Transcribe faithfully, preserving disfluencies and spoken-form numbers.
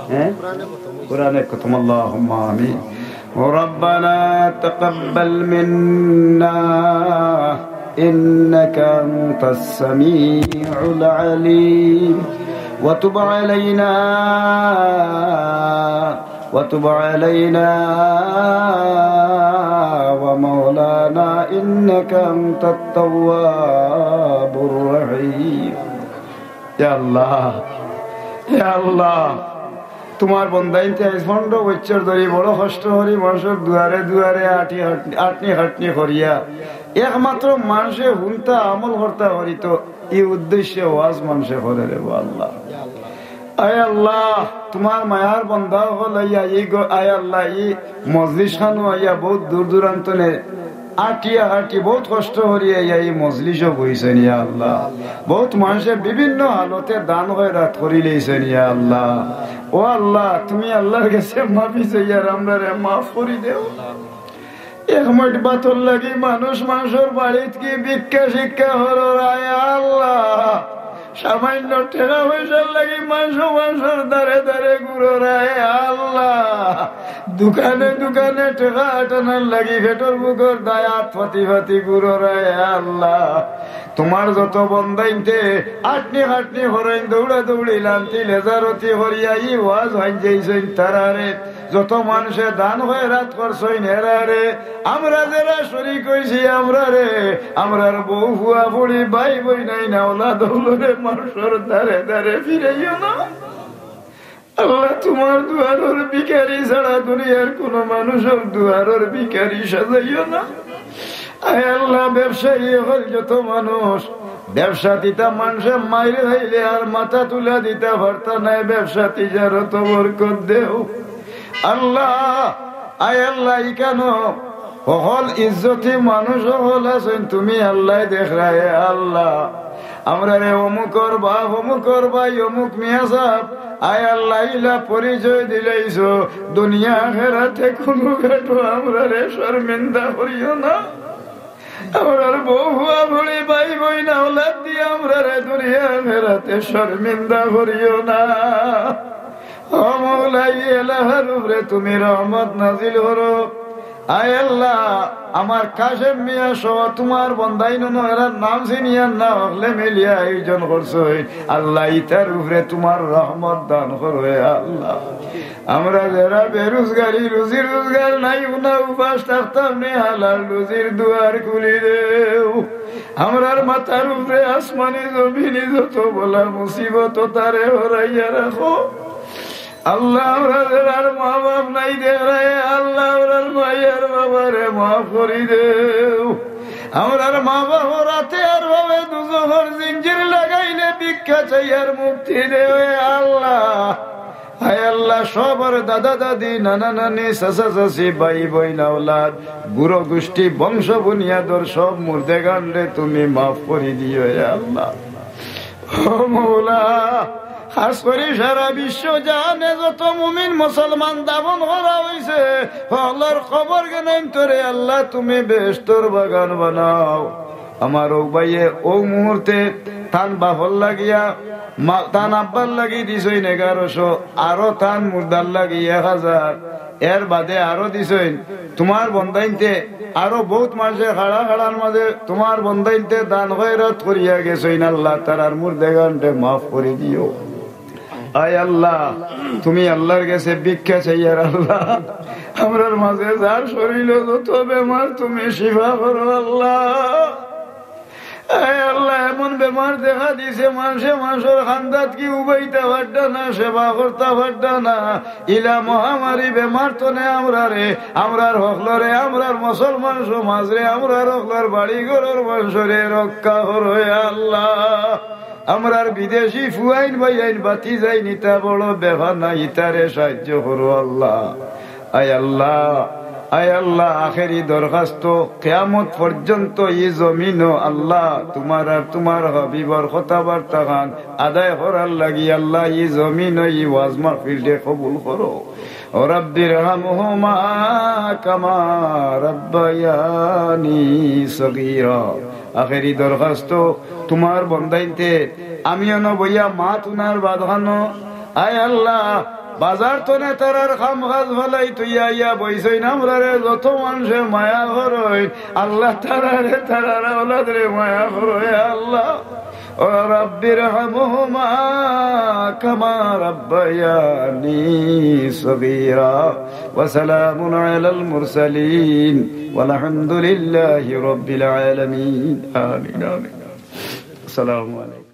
হ্যাঁ? কোরআনে খতম, আল্লাহুম্মা আমিন। ربنا تقبل منا إنك أنت السميع العليم وتب علينا وتب علينا ومولانا إنك أنت التواب الرحيم. ইয়া আল্লাহ, ইয়া আল্লাহ, তুমার বন্দাইন্তে আইজ পনরো বছর ধরি বড় কষ্ট করি মানষর দুয়ারে দুয়ারে আটি হাট-, আটনি হাটনি করিয়া একমাত্র মানষে হুনতা আমল করতা করিতো ই উদ্দেশ্যে ওয়াজ মানষে করে রে বা আল্লাহ। আয় আল্লাহ, তুমার মায়ার বন্দা অকল আইয়া ই গ-, আয় আল্লাহ, ই মজলিস খানো আইয়া বহুত দূর দূরান্ত নে আটিয়া হাটি বহুত কষ্ট করিয়া আইয়া ই মজলিসো বইছইন ইয়া আল্লাহ। বহুত মানষে বিভিন্ন হালতে দান খয়রাত করিলাইছইন ইয়া আল্লাহ। ও আল্লাহ, তুমি আল্লাহর গেছে মাফি চাইয়ার আমরারে মাফ করি দেও। এক মুইট ভাতর লাগি মানুষ মানষর বাড়িত কি ভিক্ষা শিক্ষা কররা, আয় আল্লাহ। সামান্য টেকা পয়সার লাগি মানষ মানষর দারে দারে ঘুররা, আয় আল্লাহ। দোকানে দোকানে টেকা আটানার লাগি পেটর ভুকর দায় আত ফাতি ফাতি ঘুররা, আয় আল্লাহ। তুমার যত বন্দাইন্তে আটনি কাটনি করইন, দৌড়া দৌড়ি, লান্তি লেজারতি করিয়া ই ওয়াজ হানজাইছইন তারারে, যত মানষে দান খয়রাত করছইন এরারে, আমরা যেরা শরিক অইছি আমরারে, আমরার বউ ফুয়া ফুড়ি ভাই বইনাইন আওলাদ অকলরে মানষর দারে দারে ফিরাইও না। আল্লাহ, তুমার দুয়ারর ভিখারি ছাড়া দুনিয়ার কুনু মানষর দুয়ারর ভিখারি সাজাইও না। আয় আল্লাহ, ব্যবসায়ী অকল যত মানুষ, ব্যবসাত ইতা মানষে মাইর খাইলে আর মাথা তুলা দিতা পারতা নায়, ব্যবসাত তিজারতো বরকত দেও। আল্লাহ, আয় আল্লাহ, ইখানো হকল ইজ্জতি মানুষ অকল আছইন, তুমি আল্লায় দেখরায়, আল্লাহ। আমরারে অমুকর বাপ, অমুকর ভাই, অমুক মিয়া সাব, আয় আল্লাহ, ইলা পরিচয় দিলাইছো, দুনিয়া আখেরাতে কুনু বেটো আমরারে শরমিন্দা করিও না। আমরার বউ ফুয়া ফুড়ি ভাই বইন আওলাদ দিয়া আমরারে দুনিয়া আখেরাতে শরমিন্দা করিও না। ও মৌলা, ই এলাকার উপরে তুমি রহমত নাজিল করো। আয় আল্লাহ, আমার কাশেম মিয়া সহ তুমার বন্দাইন অকল, এরার নাম চিনিয়ার না, হকলে মিলিয়া আয়োজন করছইন। আল্লাহ, ইতার উপরে তুমার রহমত দান করো, হে আল্লাহ। আমরা যেরা বেরুজগারি, রুজি রুজগার নাই, উনা উপাস থাকতাম নি, হালাল রুজির দুয়ার খুলি দেও। আমরার মাথার উপরে আসমানি জমিনি যত বালা মুসিবত, তারে হরাইয়া রাখো। আল্লাহ, আমরা যেরার মা বাপ নাই দেখরায়, আল্লাহ, আমরার মাই আর বাবারে মাফ করি দেও। আমরার মা বাপ রাতে আর ভাবে দুজখর জিঞ্জির লাগাইলে ভিক্ষা চাইয়ার মুক্তি দেও, হে আল্লাহ। আয় আল্লাহ, সবর দাদা দাদি, নানা নানি, চাচা চাচি, ভাই বইন, আওলাদ, গুরু গুষ্টি, বংশ বুনিয়াদর সব মুর্দেগানরে তুমি মাফ করি দিও, হে আল্লাহ। ও মৌলা, খাস করি সারা বিশ্ব জাহানে যত মুমিন মুসলমান দাফন করা অইছে, হকলর কবর গেনাইন্তরে আল্লাহ তুমি বেহেশতর বাগান বানাও। আমার অউ ভাইয়ে অউ মুহূর্তে তান বাফর লাগিয়া, মা-, তান আব্বার লাগি দিছইন এগারোশো, আরো তান মুর্দার লাগি এক হাজার, এর বাদে আরো দিছইন। তুমার বন্দাইন্তে আরো বউত মানষে খাড়া খাড়ার মাজে তুমার বন্দাইন্তে দান খয়রাত করিয়া গেছইন। আল্লাহ, তারার মুর্দেগানরে মাফ করি দিও। আয় আল্লাহ, তুমি আল্লাহর গেছে ভিক্ষা চাইয়ার আল্লাহ, আমরার মাজে যার শরীলো যত বেমার তুমি শিফা করো আল্লাহ। আয় আল্লাহ, এমন বেমার দেখা দিছে, মানষে মানষর খান্দাত কি উবাইতা পারতা না, সেবা করতা পারতা না। ইলা মহামারী বেমার তনে আমরারে, আমরার হকলরে, আমরার মুসলমান সমাজরে, আমরার হকলর বাড়ি ঘরর মানষরে রক্ষা করো, হে আল্লাহ। আমরার বিদেশি ফুয়াইন ভাইয়াইন বাতি যাইন, ইতা বড় বেফা না, ইতারে সাহায্য করো আল্লাহ। আয় আল্লাহ, আয় আল্লাহ, আখেরি দরখাস্ত, কিয়ামত পর্যন্ত ই জমিনো আল্লাহ তুমার আর তুমার হাবিবর কথাবার্তা খান আদায় করার লাগি আল্লাহ ই জমিনো ই ওয়াজ মাহফিলরে কবুল করো। رب ارحمهما كما ربياني صغيرا। আখেরি দরখাস্ত, তুমার বন্দাইন্তে আমি অনো বইয়া মাত হুনার বাদ খানো, আয় আল্লাহ, বাজার তনে তারার কাম কাজ ফালাই থইয়া আইয়া বইছইন, আমরারে যত মানষে মায়া করইন, আল্লাহ তারারে, তারার আওলাদরে মায়া করো, ইয়া আল্লাহ। رب ارحمهما كما ربياني صغيرا. وسلام على المرسلين والحمد لله رب العالمين. آمين، آمين. السلام عليكم.